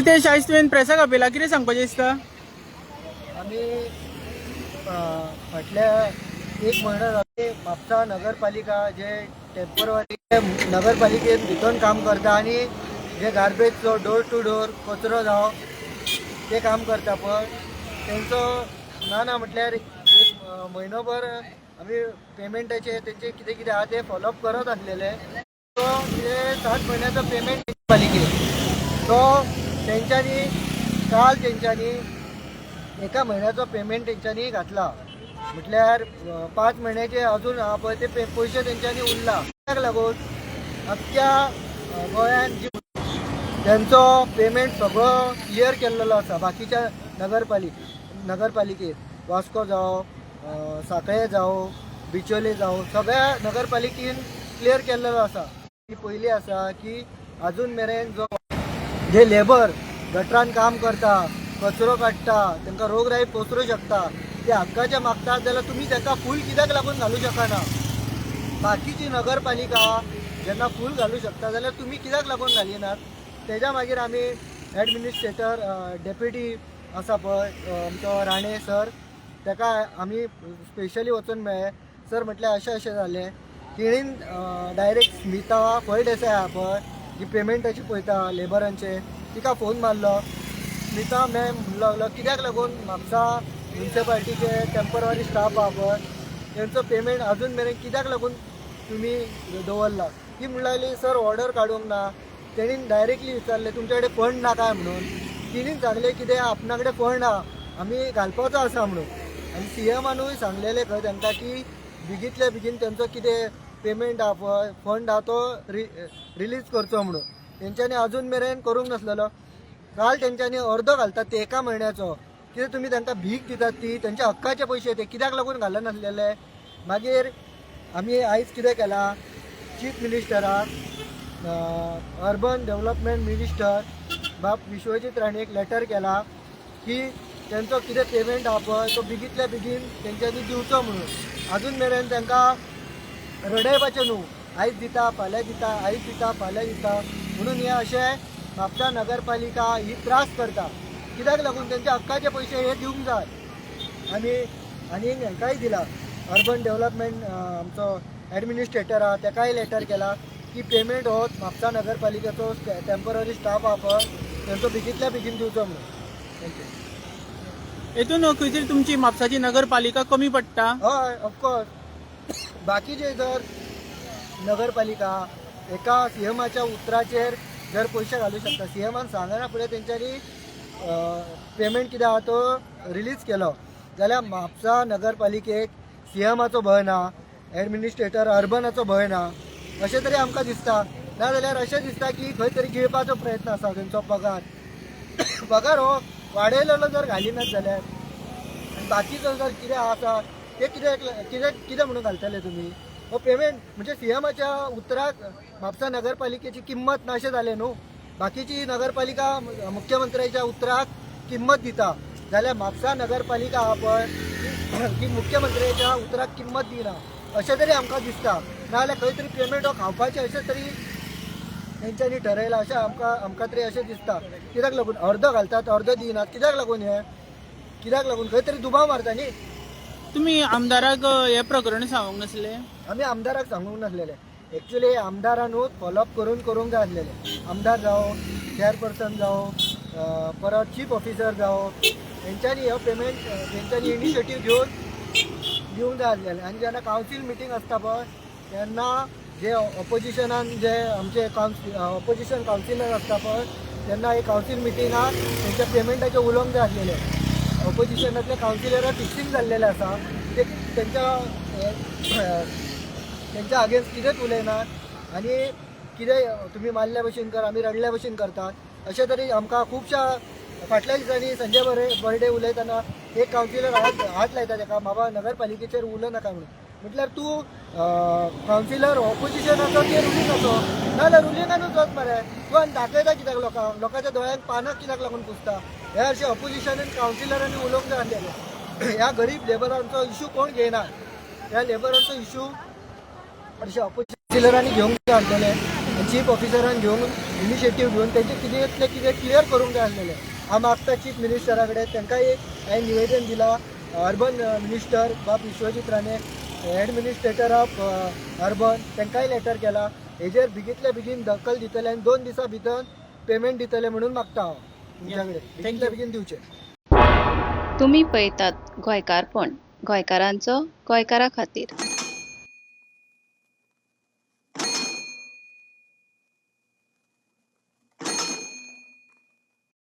सितेश, आयज तुवें प्रेसाक आपयला, कितें सांगपाचें दिसता? आमी फाटल्या एक म्हयनो जाले म्हापसा नगरपालिका जे टेम्पररी नगरपालिकेन भितर काम करता आनी जे गार्बेजचो डोर टू डोर कचरो जावं ते काम करता पळय, तेंचो ना ना म्हटल्यार एक म्हयनोभर आमी पेमेंटाचे तेंचे कितें कितें आहा ते फॉलोअप करत आसलेले. तो कितें 7 म्हयन्याचो पेमेंट पालिकेक तो तेंच्यांनी काल तेंच्यांनी एका म्हयन्याचो पेमेंट तेंच्यांनी घातला. म्हटल्यार 5 म्हयन्याचे अजून आहा पळय ते पयशे तेंच्यांनी उरला. कित्याक लागून अख्ख्या गोंयान जी तेंचो पेमेंट सगळो क्लियर केल्लेलो आसा. बाकीच्या नगरपालिकेत, वास्को जावं, सांखळे जावं, बिचोले जावं, सगळ्या नगरपालिकेन क्लियर केल्लेलो आसा. ही पयली आसा की अजून मेरेन जो जे लेबर गटरान काम करता, कचरो काडटा, तांकां रोगराई पसरूं शकता, ते हक्काचे मागतात जाल्यार तुमी ताका फूल कित्याक लागून घालूं शकना? बाकीची नगरपालिका जेन्ना फूल घालूं शकता जाल्यार तुमी कित्याक लागून घालिनात? तेज्या मागीर आमी एडमिनिस्ट्रेटर डेप्युटी आसा पळय आमचो राणे सर, ताका आमी स्पेशली वचून मेळ्ळे. सर म्हटलें, अशें अशें जालें. तेणीन डायरेक्ट स्मिता फळदेसाय आहा पळय, जी पेमेंटाची पळयता लेबरांचे, तिका फोन मारलो. स्मिता मॅम म्हणूंक लागलो, कित्याक लागून म्हापसा म्युन्सिपाल्टीचे टेम्पररी स्टाफ आहा पळय तेंचो पेमेंट अजून मेरेन कित्याक लागून तुमी दवरला? ती म्हणूंक लागली, सर, ऑर्डर काडूंक ना. तेणीन डायरेक्टली विचारलें, तुमच्या कडेन फंड ना काय म्हणून. तिणीन सांगलें, कितें आपणा कडेन फंड आहा, आमी घालपाचो आसा म्हणून. आनी सीएमानूय सांगलेलें खंय तांकां की बेगींतल्या बेगीन तेंचो कितें पेमेंट आहा पळय, फंड आहा तो रिलीज करचो म्हणून. तेंच्यांनी अजून मेरेन करूंक नासलेलो. काल तेंच्यांनी अर्दो घालतात ते एका म्हयन्याचो. कितें तुमी तांकां भीक दितात ती? तेंच्या हक्काचे पयशे ते कित्याक लागून घालनासलेले? मागीर आमी आयज कितें केलां, चीफ मिनिस्टराक, अर्बन डेव्हलपमेंट मिनिस्टर बाब विश्वजीत राणेक लेटर केला की तेंचो कितें पेमेंट आहा पळय तो बेगींतल्या बेगीन तेंच्यांनी दिवचो म्हणून. अजून मेरेन तांकां रडयपाचें न्हू, आयज दिता फाल्यां दिता, आयज दिता फाल्यां दिता म्हणून. हे अशें म्हापसा नगरपालिका ही त्रास करता. कित्याक लागून? तेंच्या हक्काचे पयशे हे दिवंक जाय. आमी आनी हेंकाय दिला, अर्बन डेव्हलपमेंट आमचो एडमिनिस्ट्रेटर आहा तेकाय लेटर केला की पेमेंट हो म्हापसा नगरपालिकेचो टेम्पररी स्टाफ आहा पळय तेंचो बेगींतल्या बेगीन दिवचो म्हणून. Thank you. हेतून खंय तरी तुमची म्हापसाची नगरपालिका कमी पडटा. हय, ऑफकोर्स. बाकीचे जर नगरपालिका एका सीएमाच्या उतराचेर जर पयशे घालू शकता, सीएमान सांगना फुडें तेंच्यांनी पेमेंट कितें आहा तो रिलीज केलो, जाल्यार म्हापसा नगरपालिकेक सीएमाचो भंय ना, एडमिनिस्ट्रेटर अर्बनाचो भंय ना अशें तरी आमकां दिसता. नाजाल्यार अशें दिसता की खंय तरी गिळपाचो प्रयत्न आसा. तेंचो पगार हो वाडयलेलो जर घालिनात जाल्यार आनी बाकीचो जर कितें आसा ते कितें कितें कितें म्हणून घालतले तुमी हो पेमेंट? म्हणजे सीएमाच्या उतराक म्हापसा नगरपालिकेची किंमत ना अशें जालें न्हू. बाकीची नगरपालिका मुख्यमंत्र्याच्या उतराक किंमत दिता जाल्यार म्हापसा नगरपालिका आहा पळय की मुख्यमंत्र्याच्या उतराक किंमत दिना अशें तरी आमकां दिसता. नाजाल्यार खंय तरी पेमेंट हो खावपाचें अशें तरी तेंच्यांनी ठरयलां अशें आमकां तरी अशें दिसता. कित्याक लागून अर्दो घालतात, अर्दो दिनात? कित्याक लागून हें? कित्याक लागून? खंय तरी दुबाव मारता न्ही. तुमी आमदाराक हें प्रकरण सांगूंक नासलें? आमी आमदाराक सांगूंक नासलेले. एक्चुली आमदारानूच फॉलोअप करून करूंक जाय आसलेले. आमदार जावं, चेअरपर्सन जावं, परत चीफ ऑफिसर जावं, तेंच्यांनी हो पेमेंट तेंच्यांनी इनिशिएटीव घेवन दिवंक जाय आसलेलें. आनी जेन्ना कावन्सील मिटींग आसता पळय तेन्ना जे ऑपोजिशनान जे आमचे ऑपोजिशन कावन्सिलर आसता पळय, तेन्ना एक कावन्सील मिटिंगाक तेंच्या पेमेंटाचेर उलोवंक जाय आसलेलें. ऑपोजिशनांतले कावन्सिलर फिक्सिंग जाल्लेले आसा. ते तेंच्या अगेन्स्ट कितेंच उलयनात आनी कितें तुमी मारल्या भशेन कर, आमी रडल्या भशेन करतात अशें तरी आमकां खुबश्या फाटल्या दिसांनी संजय बर्डे उलयतना एक कावन्सिलर हात हात लायता तेका, बाबा नगरपालिकेचेर उलोव नाका म्हणून. म्हटल्यार तूं कावन्सिलर ऑपोजिशनाचो ते रुलिंगाचो, नाजाल्यार रुलिंगानूच वच मरे तूं. आनी दाखयता कित्याक लोकांक? लोकांच्या दोळ्यांक पानां कित्याक लागून पुसता? हे अशें ऑपोजिशनान कावन्सिलरांनी उलोवंक जाय आसलेलें. ह्या गरीब लेबरांचो इशू कोण घेयना. ह्या लेबरांचो इशू अशें ऑपोजिशनरांनी घेवंक जाय आसलेले. आनी आनी चीफ ऑफिसरान घेवन इनिशिएटीव घेवन तेंचे कितें कितें क्लियर करूंक जाय आसलेलें. हांव मागता चीफ मिनिस्टरा कडेन, तांकांय एक हांवें निवेदन दिलां, अर्बन मिनिस्टर बाब Vishwajit Rane, administrator of urban, तांकांय लेटर केला. हेजेर बेगींतल्या बेगीन दखल दितले आनी 2 दिसां भितर पेमेंट दितले म्हणून मागता हांव तुमच्या कडेन. Thank बेगींतल्या you. बेगीन दिवचें. तुमी पळयतात गोंयकारपण, गोंयकारांचो गोंयकारा खातीर.